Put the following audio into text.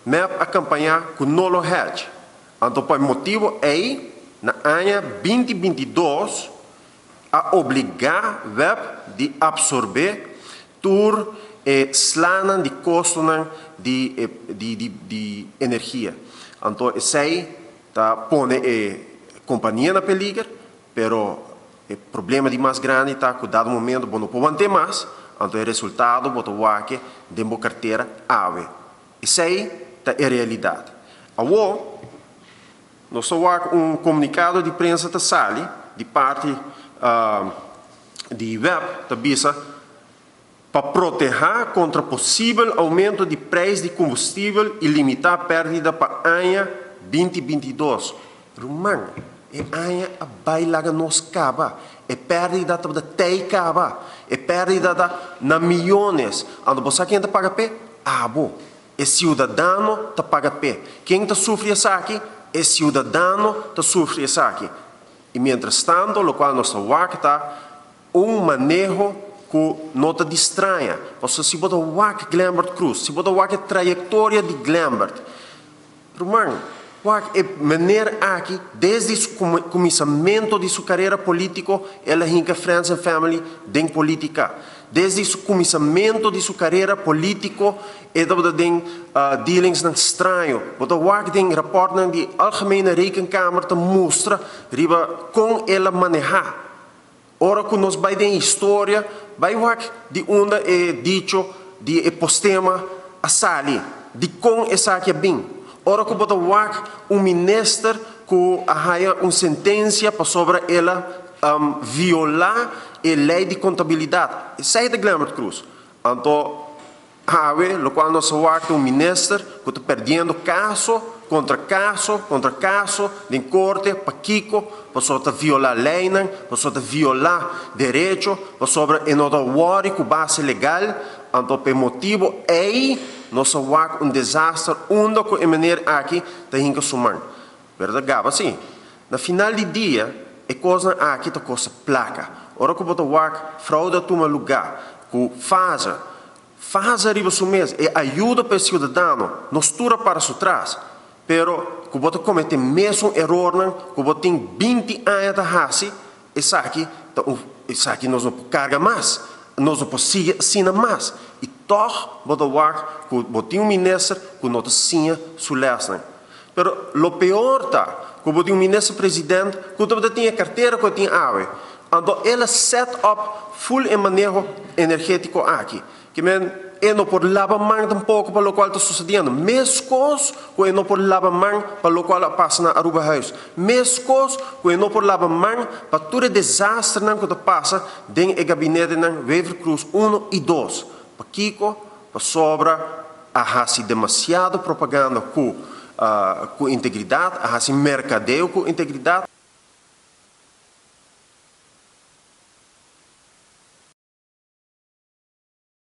MEP a kampañá ku no lo hedge. Anto pa e motibu ei na aña 2022 a obligá web di apsorbé tur e slanan di kostonan di di di energia. Anto esei ta pone e kompania na peliger, pero e problema di mas grandi ta ku dado momento bo no por want'é mas, anto e resultado bo ta wak den bo kartera awe. Esei ta e realidat. Awor, nos ta wak un komunikado di prensa ta sali di parti di web ta bisa pa protehá kontra posibel oumento di preis di kombustibel i limitá pèrdida pa aña 2022. Ruman, e aña a bai laga nos kaba. E pèrdida tabata tei kaba. E pèrdida ta na miónes. Anto bo sa ken ta paga p'e? Abo. E siudadano ta paga p'e. Ken ta sufri esaki? E siudadano ta sufri esaki. I mientrastanto lokual nos ta wak ta un maneho ku no ta di straña. Pasobra si bo ta wak Glenbert Croes, si bo ta wak e trayektoria di Glenbert, ruman, wak e meneer aki desde su kuminsamentu di su karera polítiko el a hinka friends and family den polítika. Desde su kuminsamentu di su karera polítiko e tabata den dealingsnan straño. Bo ta wak den rapòrtnan di Algemene Rekenkamer ta mustra riba kon el a manehá. Ora ku nos bai den historia, bai wak di unda e dicho di e postema a sali, dikon esaki a bin. Ora ku bo ta wak un minister ku a haya un sentensia pasobra el a violá e lei di kontabilidat, esei ta Glenbert Croes. Anto Awe lokual nos a wak ta un minister ku ta perdiendo kaso kontra kaso kontra kaso den korte. Pakiko? Pasobra ta violá leinan, pasobra ta violá derecho, pasobra e no ta wòri ku base legal. Anto pa e motibu ei nos a wak un desaster unda ku e meneer aki ta hinka su man. Pero ta gaba si. Na final di dia e kosnan aki ta kosta plaka. Ora ku bo ta wak fraude a tuma lugá ku fase, fase riba su mes, e ayuda pa e siudadano, nos tur a para su tras. Pero ku bo ta kometé mesun erornan ku bo tin 20 aña ta hasi, esaki ta un esaki nos no por karga mas, nos no por sigui asina mas. I tòg bo ta wak ku bo tin un minister ku no ta siña su lèsnan. Pero lo peor ta ku bo tin un minister president ku tabata tin e kartera ku e tin awe. Anto el a set up full e maneho energetiko aki. Ke men e no por laba man tampoko pa lokual ta susediendo. Meskos ku e no por laba man pa lokual a pasa na Arubahuis. Meskos ku e no por laba man pa tur e desasternan ku ta pasa den e gabinetenan Wever Croes uno i dos. Pakiko? Pasobra a hasi demasiado propaganda ku ku integridat, a hasi merkadeo ku integridat.